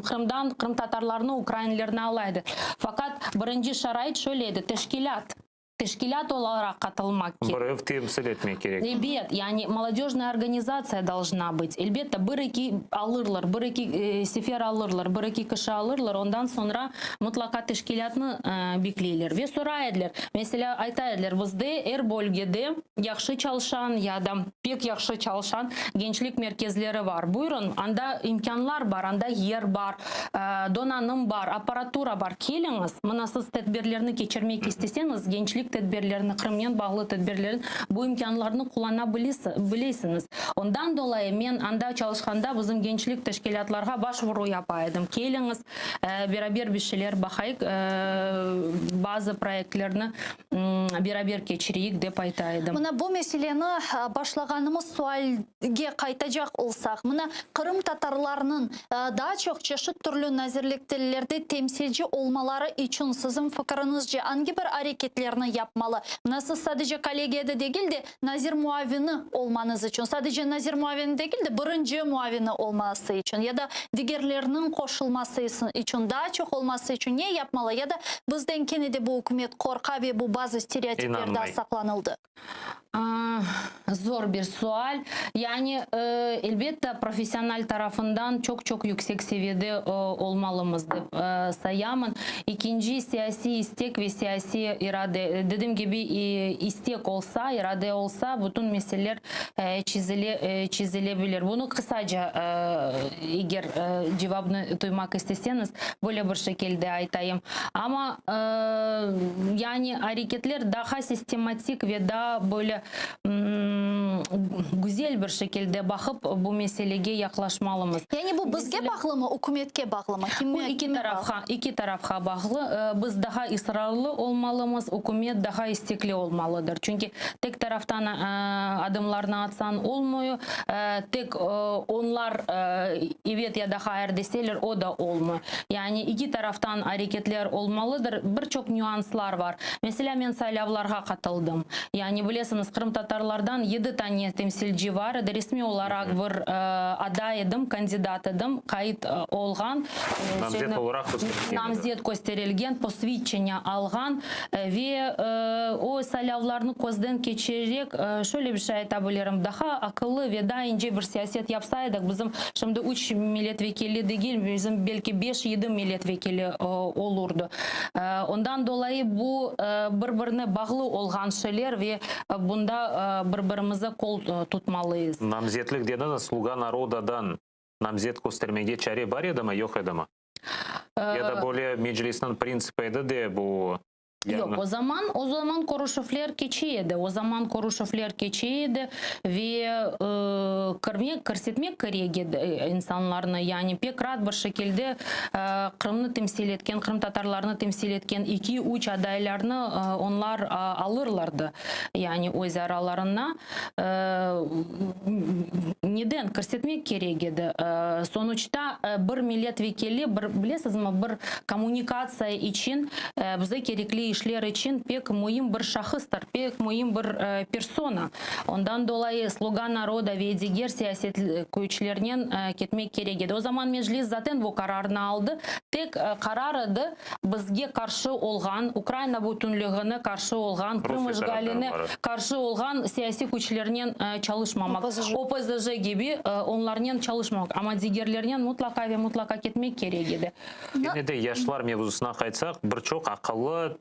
Qırımdan qırımtatarlarnı, ukrainlerni ala edi. Faqat birinci şarait şöyle edi, teşkilât. Teşkilât olaraq qatılmaq kerek. Bir ev temsil etmek kerek. Ebet, yani molodejnaya organizatsiya dolžna bıt. Elbette, bir-eki alırlar, bir-eki sefer alırlar, bir-eki kişi alırlar, ondan soñra mıtlaqa teşkilâtnı bekleyler. Ve soray ediler, meselâ, ayta ediler, bizde er bölgede yahşı çalışan ya da pek yahşı çalışan gençlik merkezleri bar. Buyurın, anda imkânlar bar, anda yer bar, donanım bar, apparatura bar, keliñiz, mına siz tedbirlerni keçirmek isteseñiz, gençlik. gençlik tedbirlerini, Qırımnen bağlı tedbirlerin, bu imkânlarnı qullana bilesiñiz. Ondan dolayı men anda çalışqanda bizim gençlik teşkilâtlarğa başvuru yapa edim, keliñiz, beraber bir şeyler baqayıq, bazı proyektlerni beraber keçireyik, dep ayta edim. Mına bu meseleni başlağanımız sualge qaytacaq olsaq, mına qırımtatarlarnıñ daa çoq çeşit türlü nazirliktellerde temsilci olmaları içün siziñ fikiriñizce angi bir areketlerni yapmalı? Mına siz sadece kollegiyada degil de, nazir muavini olmañız içün, sadece nazir muavini degil de, birinci muavini olması içün ya da digerlerniñ qoşulması içün, daa çoq olması içün ne yapmalı? Ya da bizden kene de bu ükümet qorqa ve bu bazı stereotipler daa saqlanıldı? Zor bir sual. Yani, elbette, professional tarafından çoq-çoq yüksek seviyede olmalımız, dep sayamın. İkinci, siyasiy istek ve siyasiy irade. Dedim kibi, istek olsa, irade olsa, bütün meseleler çizile, çizile bilir. Bunı qısaca, eger cevabnı duymaq isteseñiz, böyle bir şekilde aytayım. Amma, yani areketler daha sistematik ve daa böyle güzel bir şekilde baqıp bu meselege yaqlaşmalımız. Yani bu bizge bağlımı, ükümetke bağlımı? Kimge, Bu eki kime bağlı? tarafqa, eki tarafqa bağlı. Biz daha israrlı olmalımız, ükümet daha istekli olmalıdır. Çünki tek taraftan adımlarnı atsañ olmuyor, tek onlar evet ya da hayır deseler, o da olmuyor. Yani eki taraftan areketler olmalıdır. Bir çoq nüanslar bar. Meselâ, men saylavlarğa qatıldım. Yani, bilesiñiz, qırımtatarlardan yedi tane temsilci bar edi. Resmiy olaraq bir aday edim, kandidat edim, qayd olğan. Namzet olaraq kösterilgen edi. Namzet kösterilgen, posvidçeniya alğan. Ve o saylavlarnı közden keçirerek, şöyle bir şey ayta bilirim, daha aqıllı ve daa ince bir siyaset yapsaydıq, bizim şimdi üç milletvekili degil, bizim belki beş-yedi milletvekili olurdı. Ondan dolayı bu bir-birine bağlı olğan şeyler ve bunda bir-birimize qol tutmalıyız. Namzetlik dediñiz, Sluga narodadan namzet köstermege çare bar edimi, yoq edimi? Ya da böyle Meclisniñ printsipi edi de bu Yoq, o zaman, o zaman körüşüvler keçe edi, o zaman körüşüvler keçe edi ve kirmek, kirsetmek kerek edi insanlarnı, yani pek raat bir şekilde Qırımnı temsil etken, qırımtatarlarnı temsil etken eki, üç adaylarnı onlar alırlardı, yani öz aralarına. Neden kirsetmek kerek edi? Sonuçta bir millet vekili, bir, bilesizmi, bir kommunikatsiya içün, bize kerekli işler içün pek müim bir şahıstır, pek müim bir persona. Ondan dolayı Sluga naroda ve diger siyaset küçlernen ketmek kerek edi. O zaman Meclis zaten bu qararnı aldı. Tek qarar edi, bizge qarşı olğan, Ukraina bütünlüğine qarşı olğan, Qırım işğaline qarşı olğan siyasiy küçlernen çalışmamaq, OPZJ kibi onlarnen çalışmamaq, amma digerlernen mutlaqa ve mutlaqa ketmek kerek edi. Kene de yaşlar mevzusına qaytsaq, bir çoq aqıllı,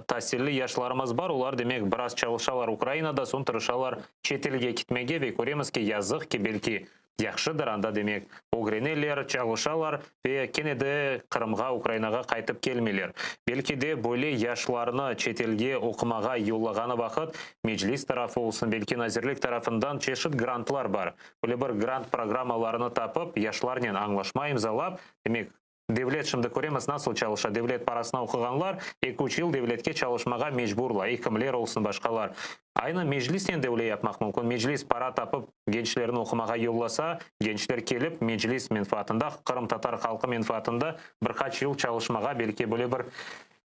tasilli yaşlarımız bar, olar, demek, biraz çalışalar Ukrainada, soñ tırışalar çetelge ketmege ve köremiz ki, yazıq ki, belki Yahşıdır, anda, demek, ögreneler, çalışalar ve kene de Qırımğa, Ukrainağa qaytıp kelmeyler. Belki de, böyle yaşlarnı çetelge oqumağa yollağanı vaqıt, Meclis tarafı olsun, belki nazirlik tarafından çeşit grantlar bar. Böyle bir grant programmalarını tapıp, yaşlarnen añlaşma imzalap, demek, Devlet, şimdi köremiz, nasıl çalışa, devlet parasına oquğanlar eki-üç yıl devletke çalışmağa mecburlar, ekimler olsun, başqalar. Aynı Meclisnen de öyle yapmaq mümkün, Meclis para tapıp, gençlerni oqumağa yollasa, gençler kelip, Meclis menfaatında, qırımtatar halqı menfaatında bir qaç yıl çalışmağa, belki böyle bir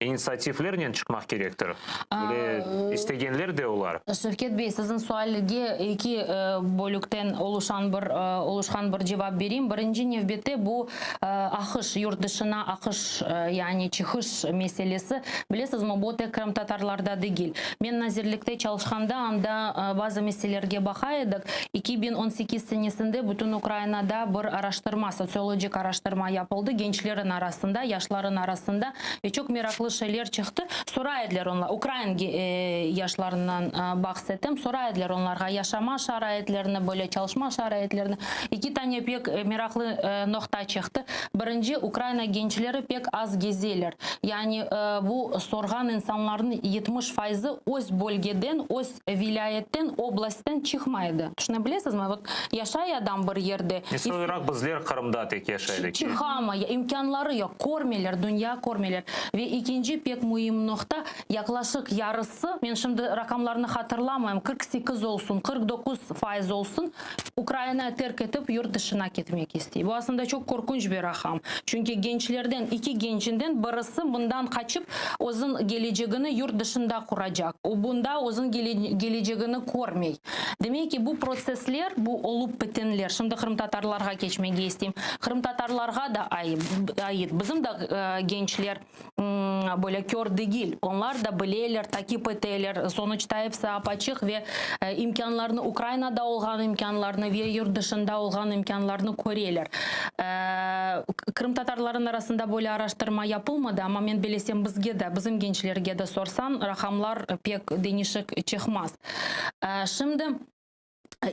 İnitsiativlernen çıqmaq kerektir. Böyle istegenler de olar. Şevket bey, siziñ sualge eki bölükten oluşan bir oluşqan bir cevap bereyim. Birinci nevbette bu aqış, yurt dışına aqış, yani çıqış meselesi. Bilesizmi, bu tek qırımtatarlarda degil. Men nazirlikte çalışqanda anda bazı meselelerge baqa edik. 2018 senesinde bütün Ukrainada bir araştırma, sotsiologik araştırma yapıldı gençlerin arasında, yaşların arasında. Ve çoq meraqlı. meraqlı şeyler çıqtı. Soray ediler onlar, ukrain yaşlarından bahs etem, soray ediler onlarğa yaşama şaraitlerini, böyle çalışma şaraitlerini. Eki tane pek meraqlı noqta çıqtı. Birinci, Ukraina gençleri pek az gezeler. Yani bu sorğan insanlarnıñ 70 fayızı öz bölgeden, öz vilâyetten, oblastten çıqmaydı. Tüşüne bilesizmi? Vot, yaşay adam bir yerde. Misal olaraq, bizler Qırımda tek yaşaydıq. Çıqamay, imkânları yoq, körmeyler, dünya körmeyler. Ve ekinci pek müim noqta, yaqlaşıq yarısı, men şimdi raqamlarnı hatırlamayım, 48 olsun, 49% olsun, Ukrainayı terk etip, yurt dışına ketmek istey. Bu aslında çoq qorqunç bir raqam. Çünki gençlerden, eki gençinden birisi mından qaçıp, özüñ kelecegini yurt dışında quracaq. O bunda özüñ kelecegini körmey. Demek ki, bu protsessler, bu olup bitenler, şimdi qırımtatarlarğa keçmege isteyim, qırımtatarlarğa da ait. Bizim de gençler böyle kör degil, onlar da bileler, takip eteler, sonuçta episi ap-açıq ve imkânlarnı, Ukrainada olğan imkânlarnı ve yurt dışında olğan imkânlarnı köreler. Qırımtatarlarnıñ arasında böyle araştırma yapılmadı, amma men bilesem, bizge de, bizim gençlerge de sorsañ, raqamlar pek deñişik çıqmaz. Şimdi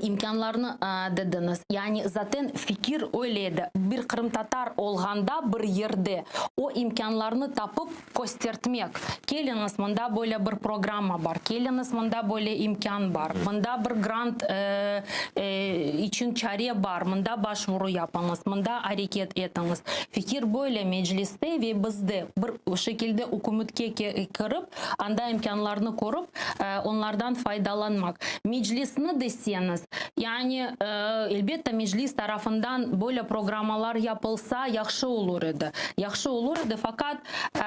imkânlarnı dediñiz. Yani zaten fikir öyle edi, bir qırımtatar olğanda bir yerde o imkânlarnı tapıp köstertmek, keliñiz, mında böyle bir programma bar, keliñiz, mında böyle imkân bar, mında bir grant içün çare bar, mında başvuru yapıñız, mında areket etiñiz. Fikir böyle Mecliste ve bizde bir şekilde ükümetke kirip, Anda imkânlarnı körip, onlardan faydalanmaq. Meclisni deseñiz, yani, elbette, Meclis tarafından böyle programmalar yapılsa, yahşı olur edi. Yahşı olur edi, faqat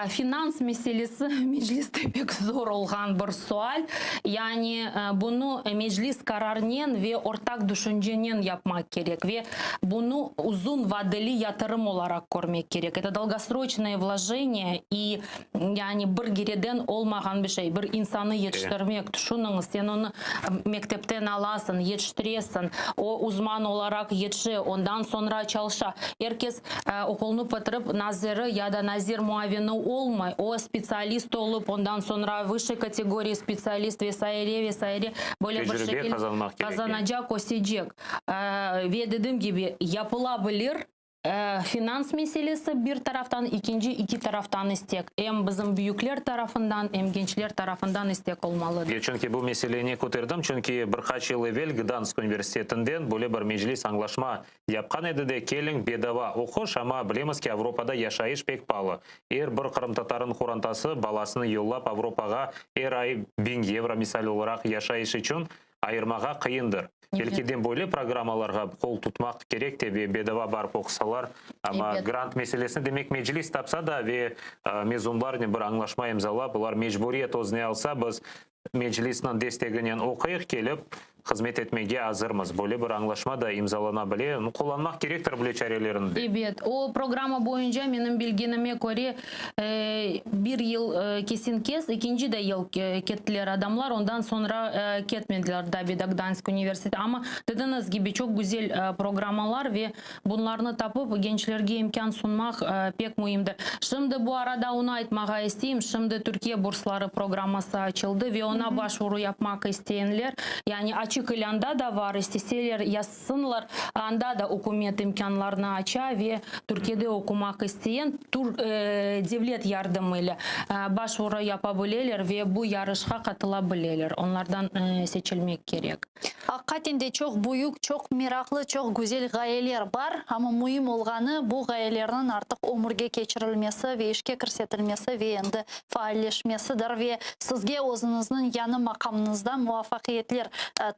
finans meselesi Mecliste pek zor olğan bir sual. Yani, bunı Meclis qararnen ve ortaq düşüncenen yapmaq kerek ve bunı uzun vadeli yatırım olaraq körmek kerek. Это dolgosroçnoye vложение i Yani bir kereden olmağan bir şey. Bir insanı yetiştirmek, tüşüniñiz, sen onı mektepten alasıñ, yetiştiresiñ, o uzman olaraq yetişe, ondan soñra çalışa. Er kes oqulnı bitirip naziri ya da nazir muavini olmay, o spetsialist olıp, ondan soñra vısşey kategoriya spetsialist ve saire, ve saire, böyle bir Tecribe şekil qazanmaq kerek. qazanacaq, ösecek. Ve dedim kibi, yapıla bilir. Finans meselesi bir taraftan, ikinci eki taraftan istek, em bizim büyükler tarafından, em gençler tarafından istek olmalıdır. Ve çünki bu meseleni köterdim, çünki bir qaç yıl evel Gdansk universitetinden böyle bir meclis añlaşma yapqan edi de, keliñ, bedava oquş, amma bilemiz ki, Avropada yaşayış pek paalı. Er bir qırımtatarıñ qorantası balasını yollap Avropağa er ay 1000 yevro misal olaraq yaşayış içün ayırmağa qıyındır. Belki de böyle programmalarğa qol tutmaq kerek de ve bedava barıp oqusalar, amma grant meselesini demek meclis tapsa da ve mezunlarnen bir añlaşma imzalap, olar mecburiyet özüne alsa, biz meclisniñ desteginen oquyıq, kelip hızmet etmege azırmız. Böyle bir añlaşma da imzalana bile. Qullanmaq kerektir böyle çarelerini de. Ebet. O programma boyunca, menim bilgenime köre, Bir yıl kesen-kes, ekinci de yıl kettiler adamlar, ondan soñra ketmediler da bir daa Gdansk universiteti. Amma, dediñiz kibi, çoq güzel programmalar ve bunlarnı tapıp, gençlerge imkân sunmaq pek müimdir. Şimdi bu arada onı aytmağa isteyim, şimdi Türkiye bursları programması açıldı ve oña başvuru yapmaq isteyenler, yani açıq ilânda da var, isteseler yazsınlar, anda da ükümet imkânlarnı aça ve Türkiyede oqumaq isteyen, devlet yardımı ile başvuru yapa bileler ve bu yarışqa qatıla bileler, onlardan seçilmek kerek. Aqiqaten de çoq büyük, çoq meraqlı, çoq güzel ğayeler bar, amma müim olğanı, bu ğayelerniñ artıq ömürge keçirilmesi ve işke kirsetilmesi ve endi faalleşmesidir. Ve sizge özüñizniñ yañı maqamıñızda muvafaqiyetler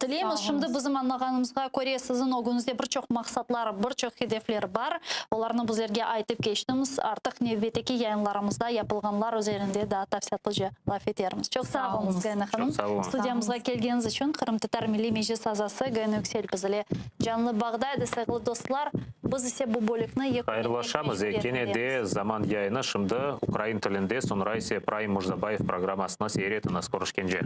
tileymiz. Şimdi bizim añlağanımızğa köre, siziñ ögüñizde bir çoq maqsatlar, bir çoq hedefler bar. Olarnı bizlerge aytıp keçtiñiz. Artıq nevbetteki yayınlarımızda yapılğanlar üzerinde daa tafsilâtlıca laf etermiz. Çoq sağ oluñız, Gayana hanım, studiyamızğa kelgeniñiz içün. Qırımtatar Milliy Meclis azası Gayana Yüksel biz ile canlı bağda edi. Sayğılı dostlar, biz ise bu bölükni yekünlemek Hayırlaşamız. Kene de mecburiyetindemiz. Zaman yayını şimdi ukrain tilinde, soñra ise Praim Mujdabayev programmasını seyir etiñiz. Körüşkence.